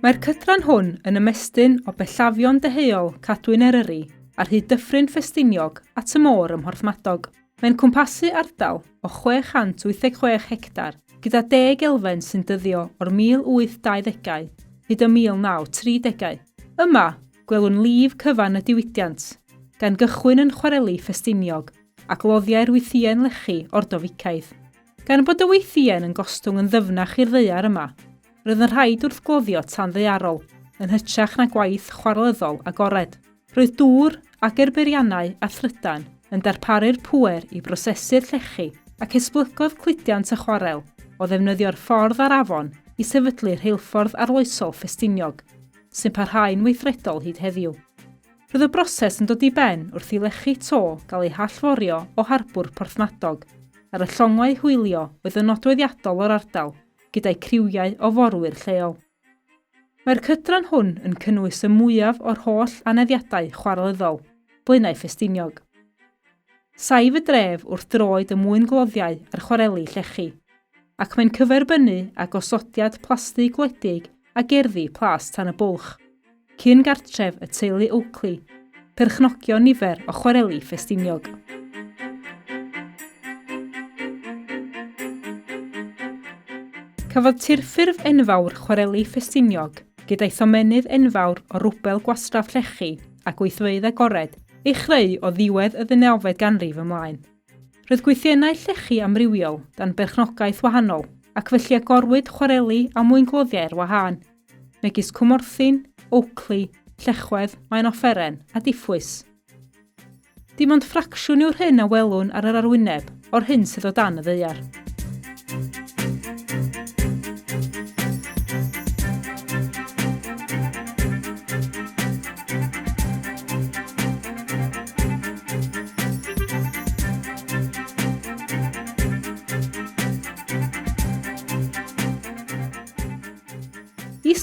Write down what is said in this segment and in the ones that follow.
Mae'r cydran hwn yn ymestyn o bellafion deheuol Cadwyn Eryri ar hyd Dyffryn Ffestiniog at y môr ym Mhorthmadog. Mae'n cwmpasu ardal o 686 hectar gyda deg elfen sy'n dyddio o'r 1820au hyd y 1930au. Yma, gwelwn lif cyfan y diwydiant, gan gychwyn yn chwareli Ffestiniog a gloddiau'r wythïen lechi Ordoficaidd. Gan bod y wythïen yn gostwng yn ddyfnach i'r ddaear yma, Roedd yn rhaid wrthgloddio tanddaearol yn hytrach na gwaith chwarelyddol agored. Roedd dŵr, agerbeiriannau a thrydan yn darparu'r pŵer i brosesu'r llechi ac esblygodd cludiant y chwarel o ddefnyddio'r ffordd a'r afon i sefydlu rheilffordd arloesol Ffestiniog, sy'n parhau'n weithredol hyd heddiw. Roedd y broses yn dod i ben wrth i lechi to gael eu hallforio o harbwr Porthmadog ar y llongau hwylio oedd yn nodweddiadol o'r ardal gyda'u criwiau o forwyr lleol. Mae'r cydran hwn yn cynnwys y mwyaf o'r holl aneddiadau chwarelyddol, Blaenau Ffestiniog. Saif y dref wrth droed y mwyngloddiau a'r chwareli llechi, ac mae'n cyferbynnu â gosodiad plasty gwledig a gerddi Plas Tan y Bwlch, cyn gartref y teulu Oakley, perchnogion nifer o chwareli Ffestiniog. Cafodd tirffurf enfawr chwareli Ffestiniog, gyda'i thomennydd enfawr o rwbel gwastraff llechi a gweithfeydd agored, ei chreu o ddiwedd y ddeunawfed ganrif ymlaen. Roedd gwythiennau llechi amrywiol dan berchnogaeth wahanol, ac felly agorwyd chwareli a mwyngloddiau ar wahân, megis Cwmorthin, Oakley, Llechwedd, Maenofferen a Diffwys. Dim ond ffracsiwn yw'r hyn a welwn ar yr arwyneb o'r hyn sydd o dan y ddaear.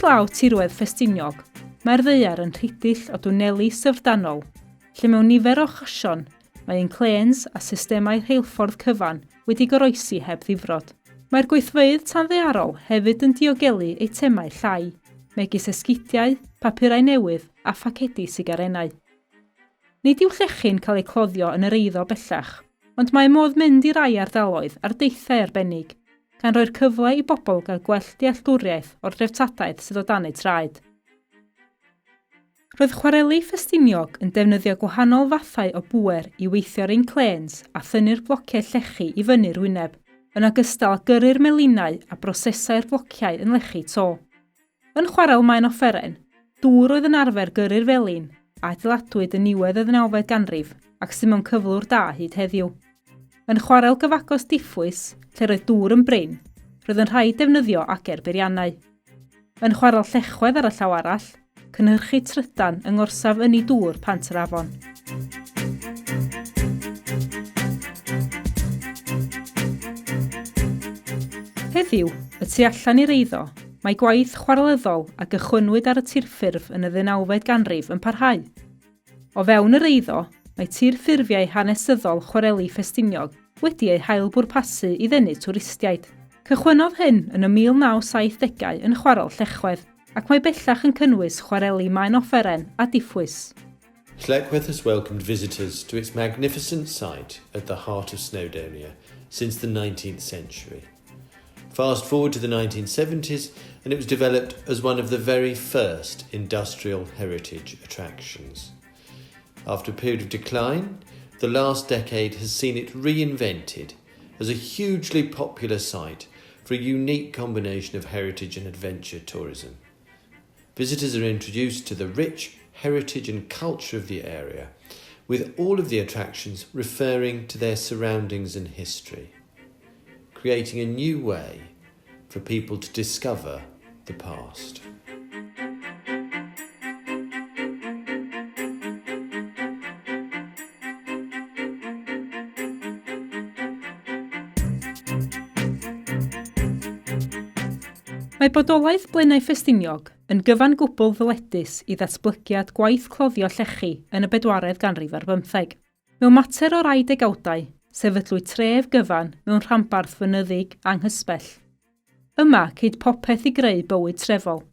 Islaw tirwedd Ffestiniog, mae'r ddaear yn rhidill o dwneli syfrdanol, lle mewn nifer o achosion mae ein clêns a systemau rheilffordd cyfan wedi goroesi heb ddifrod. Mae'r gweithfeydd tanddaearol hefyd yn diogelu eitemau llai, megis esgidiau, papurau newydd a phacedi sigarennau. Nid yw llechi'n cael eu cloddio yn yr eiddo bellach, ond mae modd mynd i rai ardaloedd ar deithiau arbennig, gan roi'r cyfle i bobl gael gwell dealltwriaeth o'r dreftadaeth sydd o dan eu traed. Roedd chwareli Ffestiniog yn defnyddio gwahanol fathau o bŵer i weithio'r inclêns a thynnu'r blociau llechi i fyny'r wyneb, yn ogystal â gyrru'r melinau a brosesau'r blociau yn lechi to. Yn Chwarel Maen Offeren, dŵr oedd yn arfer gyrru'r felin, a adeiladwyd yn niwedd y ddeunawfed ganrif ac sydd mewn cyflwr da hyd heddiw. Yn chwarel gyfagos Diffwys, lle roedd dŵr yn brin, roedd yn rhaid defnyddio ager beiriannau. Yn chwarel Llechwedd ar y llaw arall, cynhyrchu trydan yng ngorsaf ynni dŵr Pant yr Afon. Heddiw, y tu allan i'r eiddo, Mae gwaith chwarelyddol a gychwynnwyd ar y tirffurf yn y ddeunawfed ganrif yn parhau. O fewn yr eiddo, mae tirffurfiau hanesyddol chwareli Ffestiniog wedi eu hail-bwrpasu i ddenu twristiaid. Cychwynnodd hyn yn y 1970au yn Chwarel Llechwedd, ac mae bellach yn cynnwys chwareli Maen Offeren a Diffwys. Llechwedd has welcomed visitors to its magnificent site at the heart of Snowdonia since the 19th century. Fast forward to the 1970s and it was developed as one of the very first industrial heritage attractions. After a period of decline, the last decade has seen it reinvented as a hugely popular site for a unique combination of heritage and adventure tourism. Visitors are introduced to the rich heritage and culture of the area, with all of the attractions referring to their surroundings and history, creating a new way for people to discover the past. Mae bodolaeth Blaenau Ffestiniog yn gyfan gwbl ddyledus i ddatblygiad gwaith cloddio llechi yn y bedwaredd ganrif ar bymtheg. Mewn mater o rai degawdau, sefydlwyd tref gyfan mewn rhanbarth fynyddig anghysbell. Yma, ceid popeth i greu bywyd trefol.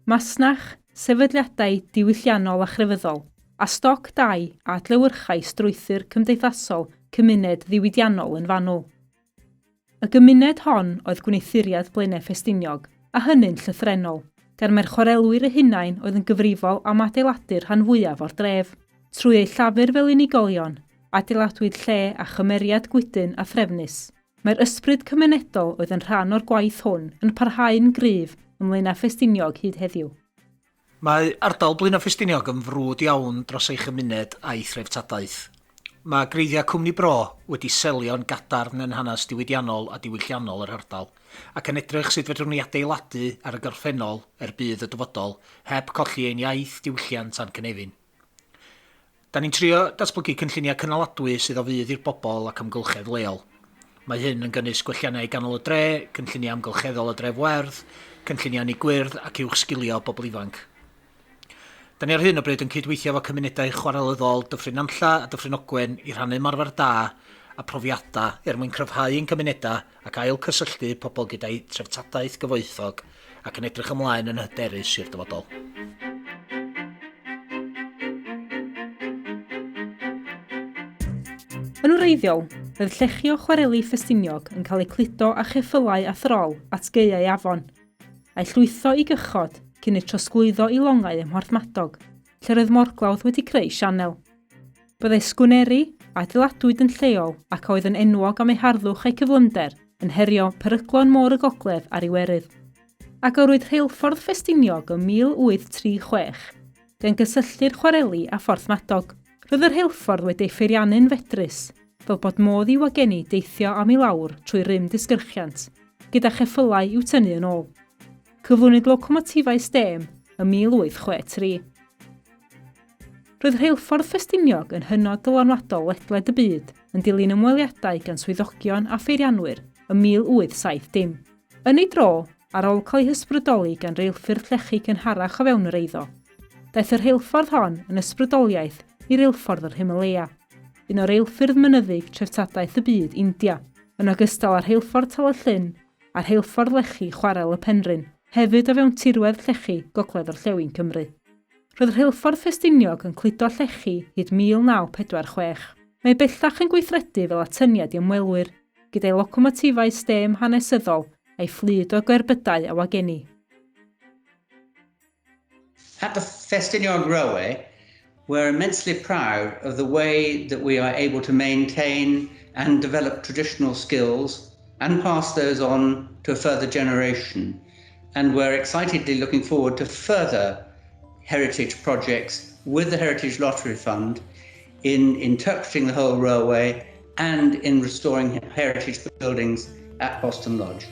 masnach, sefydliadau diwylliannol a chrefyddol, a stoc dai a adlewyrchai strwythur cymdeithasol cymuned ddiwydiannol yn fanwl. Y gymuned hon oedd gwneuthuriad Blaenau Ffestiniog, a hynny'n llythrennol, gan mai'r chwarelwyr eu hunain oedd yn gyfrifol am adeiladu'r rhan fwyaf o'r dref. Trwy eu llafur fel unigolion, adeiladwyd lle a chymeriad gwydn a threfnus. Mae'r ysbryd cymunedol oedd yn rhan o'r gwaith hwn yn parhau'n gryf ym Mlaenau Ffestiniog hyd heddiw. Mae ardal Blaenau Ffestiniog yn frwd iawn dros ei chymuned a'i threftadaeth. Mae gwreiddiau Cwmni Bro wedi selio'n gadarn yn hanes diwydiannol a diwylliannol yr ardal, ac yn edrych sut fedrwn ni adeiladu ar y gorffennol er budd y dyfodol, heb colli ein iaith, diwylliant a'n cynefin. Da ni'n trio datblygu cynlluniau cynaladwy sydd o fudd i'r bobl ac amgylchedd leol. Mae hyn yn gynnwys gwelliannau i ganol y dre, cynlluniau amgylcheddol y dref werdd, cynlluniau ynni gwyrdd ac uwchsgilio bobl ifanc. Da ni ar hyn o bryd yn cydweithio efo cymunedau chwarelyddol Dyffryn Nantlla a Dyffryn Ogwen i rhannu ymarfer da a profiadau er mwyn cryfhau ein cymunedau ac ail-cysylltu pobl gyda'u treftadaeth gyfoethog ac yn edrych ymlaen yn hyderus i'r dyfodol. Yn wreiddiol, roedd llechi o chwareli Ffestiniog yn cael eu cludo â cheffylau a throl at gaeau afon, a'u llwytho i gychod cyn eu trosglwyddo i longau ym Mhorthmadog, lle roedd morglawdd wedi creu sianel. Byddai sgwneri, a adeiladwyd yn lleol ac a oedd yn enwog am eu harddwch a'u cyflymder, yn herio peryglon Môr y Gogledd a'r Iwerydd. Agorwyd Rheilffordd Ffestiniog ym 1836, gan gysylltu'r chwareli â Phorthmadog. Roedd y rheilffordd wedi ei pheiriannu'n fedrus, fel bod modd i wagenni deithio am i lawr trwy rym disgyrchiant, gyda cheffylau i'w tynnu yn ôl. Cyflwynwyd locomotifau stêm ym 1863. Roedd Rheilffordd Ffestiniog yn hynod ddylanwadol ledled y byd yn dilyn ymweliadau gan swyddogion a pheirianwyr ym 1870. Yn ei dro, ar ôl cael ei hysbrydoli gan reilffyrdd llechi cynharach o fewn yr eiddo, daeth y rheilffordd hon yn ysbrydoliaeth i Reilffordd yr Himalaya, un o reilffyrdd mynyddig treftadaeth y byd, India, yn ogystal â Rheilffordd Tal-y-llyn a Rheilffordd Lechi Chwarel y Penrhyn, hefyd o fewn tirwedd llechi gogledd-orllewin Cymru. Roedd Rheilffordd Ffestiniog yn cludo llechi hyd 1946. Mae bellach yn gweithredu fel atyniad i ymwelwyr, gyda'i locomotifau stêm hanesyddol a'i fflyd o gerbydau a wagenni. At the Ffestiniog Railway, we're immensely proud of the way that we are able to maintain and develop traditional skills and pass those on to a further generation. And we're excitedly looking forward to further heritage projects with the Heritage Lottery Fund in interpreting the whole railway and in restoring heritage buildings at Boston Lodge.